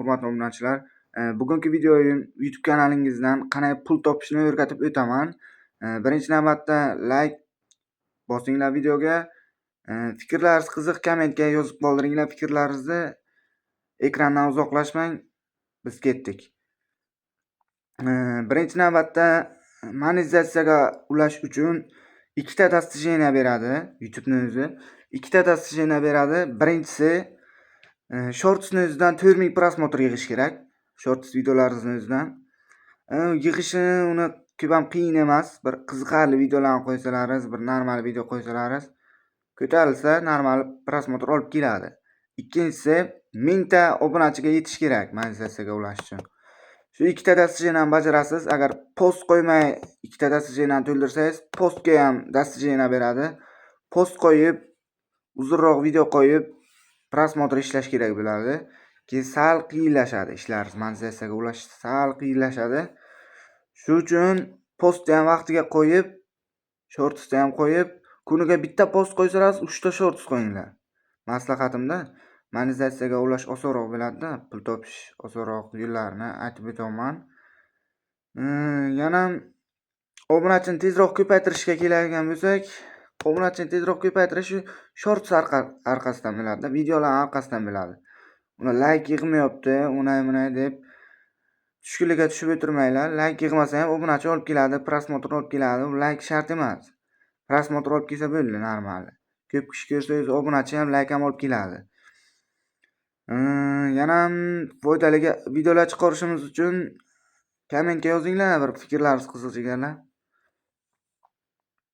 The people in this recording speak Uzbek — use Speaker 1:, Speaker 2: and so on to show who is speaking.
Speaker 1: Hurmatli obunachilar. Bugungi videoyim YouTube kanalingizdan qanday pul topishni o'rgatib o'taman. Birinchi navbatda like bosinglar videoga. Fikrlaringiz qiziq, kommentga yozib qoldiringlar fikrlaringizni. Ekrandan uzoqlashmang. Biz ketdik. Birinchi navbatda monetizatsiyaga ulash uchun ikkita достижение beradi YouTube'ni o'zi. Ikkita достижение beradi. Birinchisi, Shortsni o'zidan 4000 просмотр yig'ish kerak. Shorts videolaringizni o'zidan. Yig'ishi uni ko'p ham qiyin emas. Bir qiziqarli videolarni qo'ysalaringiz, bir normal video qo'ysalaringiz, ko'tarilsa, normal просмотр olib keladi. Ikkinchisi, 1000 ta obunachiga yetish kerak monetizatsiyaga ulash uchun. Shu ikkita достижение ni bajarasiz. Agar post qo'ymay ikkita достижение ni to'ldirsangiz, postga ham достижение beradi. Post qo'yib, uzunroq video qo'yib, просмотр ishlash kerak bo'ladi. Keyin sal qiyinlashadi ishlaringiz, monetizatsiyaga ulash sal qiyinlashadi. Shu uchun postni ham vaqtiga qo'yib, shortsni ham qo'yib, kuniga bitta post qo'ysalaringiz, 3 ta shorts qo'yinglar. Maslahatimda, monetizatsiyaga ulash osonroq bo'ladi-da, pul topish osonroq yo'llarini aytib o'tyapman. Yana obunachini tezroq ko'paytirishga keladigan bo'lsak, obunachini tezroq ko'paytirish shu shorts orqasidan bo'ladi-da, videolar orqasidan bo'ladi. Uni layk yig'mayapti, unay-bunay deb tushkunlikka tushib o'tirmanglar. Layk yig'masa ham obunachi olib keladi, просмотр olib keladi. U layk shart emas. Просмотр olib kelsa bo'ldi, normal. Ko'p kishi ko'rsa, o'zi obunachi ham, layk ham olib keladi. Yana foydali videolar chiqarishimiz uchun kommentga yozinglar bir fikrlaringiz qiziq jigarlar.